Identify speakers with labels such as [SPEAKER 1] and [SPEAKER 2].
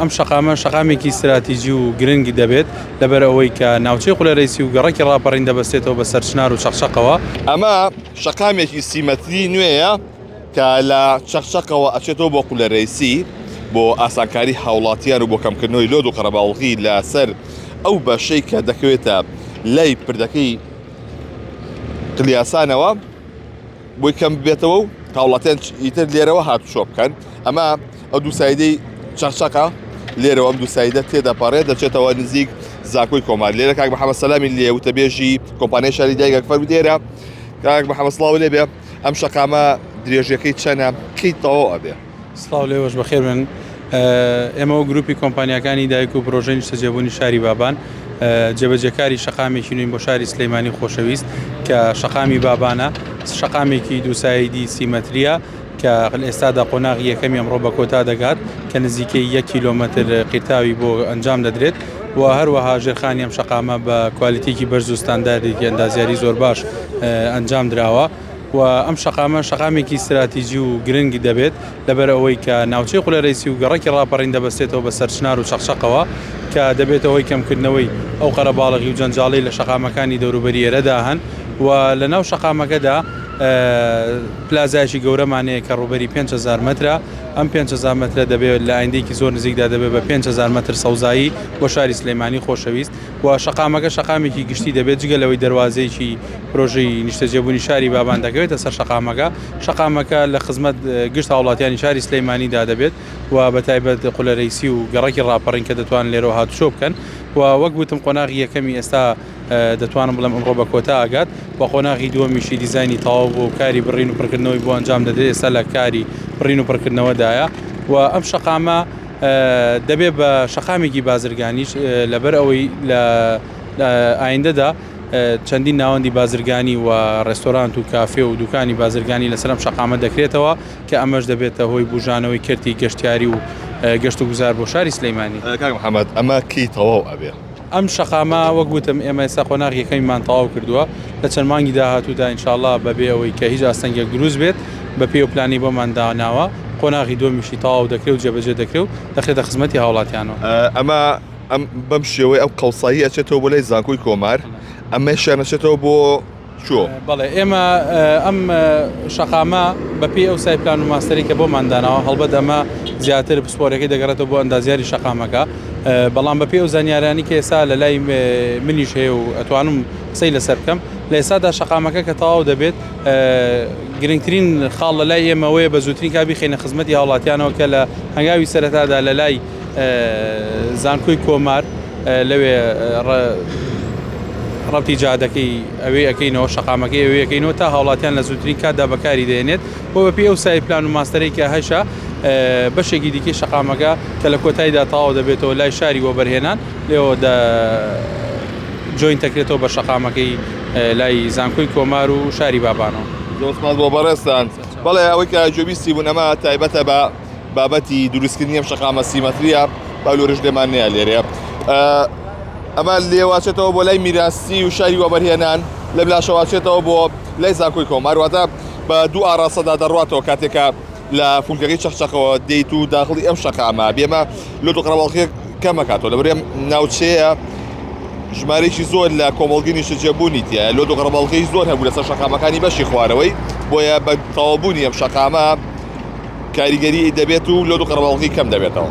[SPEAKER 1] ئەم شەقامە شەقامێکی ستراتیجی و گرنگ دەبێت، لەبەر ئەوەی کە ناوچەی قولەرەیسی و گەڕەکی ڕاپەڕین دەبەستێتەوە بە سەرچنار و چەقچەقەوە.
[SPEAKER 2] ئەمە شەقامێکی سی مەتری نوێیە کە لە چەقچەقەوە ئەچێتەوە بۆ قولەرەیسی بۆ ئاسانکاری هاوڵاتیان و بۆ کەمکردنەوەی load و قەرەباڵغی لەسەر ئەو بەشەی کە دەکەوێتە لای پردەکەی قلیاسانەوە. بۆی کەم ببێتەوە و هاوڵاتیان ئیتر لێرەوە هاتوچۆ بکەن. ئەمە ئەو دوو side ەی چەقچەقە، لێرەوە ئەم دوو side ە تێدەپەڕێت دەچێتەوە نزیک زانکۆی کۆمار. لێرە کاک محەممەد سەلامی لێ وتەبێژی کۆمپانیای شاری دایک فەرموو لێرە کاک محەممەد سڵاو لێ بێ، ئەم شەقامە درێژیەکەی چەنە، کەی تەواو ئەبێ؟
[SPEAKER 1] سڵاو لێوەش بەخێر بن. ئێمە وەک گروپی کۆمپانیاکانی دایک و پرۆژەی نیشتەجێبوونی شاری بابان جێبەجێکاری شەقامێکی نوێین بۆ شاری سلەیمانی خۆشەویست کە شەقامی بابانە، شەقامێکی دوو side ی 30 مەتریە کە ئێستادا قۆناغی یەکەمی ئەمڕۆ بە کۆتا دەگات کە نزیکەی 1 کیلۆمەتر قیرتاوی بۆ ئەنجام دەدرێت و هەروەها ژێرخانی ئەم شەقامە بە quality ێکی بەرز و ستانداردێکی ئەندازیاری زۆر باش ئەنجام دراوە. و ئەم شەقامە شەقامێکی ستراتیجی و گرنگ دەبێت لەبەر ئەوەی کە ناوچەی قولەرەیسی و گەڕەکی ڕاپەڕین دەبەستێتەوە بە سەرچنار و چەقچەقەوە کە دەبێتە هۆی کەمکردنەوەی ئەو قەرەباڵغی و جەنجاڵەی لە شەقامەکانی دەوروبەری ئێرەدا هەن و لە ناو شەقامەکەدا پلازایەکی گەورەمان هەیە کە ڕووبەری 5000 مەترە. ئەم 5000 مەترە دەبێت لە ئایندەیەکی زۆر نزیکدا دەبێت بە 5000 مەتر سەوزایی بۆ شاری سلێمانی خۆشەویست. و شەقامەکە شەقامێکی گشتی دەبێت، جگە لەوەی دەروازەیەکی پرۆژەی نیشتەجێبوونی شاری بابان دەکەوێتە سەر شەقامەکە، شەقامەکە لە خزمەت گشت هاوڵاتیانی شاری سلێمانیدا دەبێت و بە تایبەت قولەرەیسی و گەڕەکی ڕاپەڕین کە دەتوانن لێرەوە هاتوچۆ بکەن و وەک وتم قۆناغی یەکەمی ئێستا دەتوانم بڵێم ئەمڕۆ بە کۆتا ئەگات و قۆناغی دووەمیشی دیزاینی تەواو بووە و کاری بڕین و پڕکردنەوەی بۆ ئەنجام دەدرێت، ئێستا لە کاری بڕین و پڕکردنەوەدایە و ئەم شەقامە دەبێت بە شەقامێکی بازرگانیش لەبەر ئەوەی لە ئایندەدا چەندین ناوەندی بازرگانی و ڕێستۆرانت و کافێ و دوکانی بازرگانی لەسەر ئەم شەقامە دەکرێتەوە کە ئەمەش دەبێتە هۆی بوژانەوەی کەرتی گەشتیاری و گەشت و گوزار بۆ شاری سلەیمانی.
[SPEAKER 2] کاک محەمەد ئەمە کەی تەواو ئەبێ؟
[SPEAKER 1] ئەم شەقامە وەک وتم ئێمە ئێستا قۆناغی یەکەمیمان تەواو کردووە، لە چەند مانگی داهاتوودا ان شاء اللە بەبێ ئەوەی کە هیچ ئاستەنگێک دروست بێت بەپێی ئەو پلانەی بۆمان داناوە قۆناغی دووەمیشی تەواو دەکرێت و جێبەجێ دەکرێت و دەخرێتە خزمەتی هاوڵاتیانەوە.
[SPEAKER 2] ئەمە ئەم بەم شێوەی ئەم قەوسایی ئەچێتەوە بۆ لای زانکۆی کۆمار، ئەمەشیان ئەچێتەوە بۆ چۆ؟
[SPEAKER 1] بەڵێ ئێمە ئەم شەقامە بە پێی ئەو site plan و ماستەری کە بۆمان داناوە، هەڵبەت ئەمە زیاتر پسپۆرەکەی دەگەڕێتەوە بۆ ئەندازیاری شەقامەکە، بەڵام بە پێی ئەو زانیارانی کە ئێستا لە لای منیش هەیە و ئەتوانم قسەی لەسەر بکەم، لە ئێستادا شەقامەکە کە تەواو دەبێت گرنگترین خاڵ لە لای ئێمە ئەوەیە بە زووترین کات بیخەینە خزمەتی هاوڵاتیانەوە کە لە هەنگاوی سەرەتادا لە لای زانکۆی کۆمار لەوێ ڕەبتی جادەکەی ئەوێ ئەەکەینەوە شەقامەکەی ئەوێ ئەەکەینەوە تا هاوڵاتیان لە زووترین کاتدا بەکاری دێنێت بۆ بەپی ئەو site plan و ماستەرەی کە هەشە بەشێکی دیکەی شەقامەکە کە لە کۆتاییدا تەواو دەبێتەوە لای شاری وەبەرهێنان لێەوە join دەکرێتەوە بە شەقامەکەی لای زانکۆی کۆمار و شاری بابانەوە.
[SPEAKER 2] زۆر سپاس بۆ بەڕێزتان. بەڵێ ئەوەی کە گوێبیستی بوون ئەمە تایبەتە بە بابەتی دروستکردنی ئەم شەقامە سی مەترییە با لۆرش لێمان نەیە لێرەیە ئەمە لێواچێتەوە بۆ لای میراسی و شاری وەبەرهێنان لە بلاشەواچێتەوە بۆ لای زانکۆی کۆمار واتە بە دوو ئاراستەدا دەڕاتەوە کاتێکە لە فولکەکەی چەقچەقەوە دێیت و داخڵی ئەم شەقامە بێمە لۆ قەرەباڵخیەک کەمەکاتەوە لەبەر ئەم ناوچەیە ژمارەیەکی زۆر لە کۆمەڵگەی نیشتەجێبوونی تایە لۆ قەرەباڵخی زۆر هەبوو لەسەر شەقامەکانی بەشی خوارەوەی بۆیە بە تەواوبوونی ئەم شەقامە کاریگەری دەبێت و لۆ قەرەباڵغی کەم دەبێتەوە.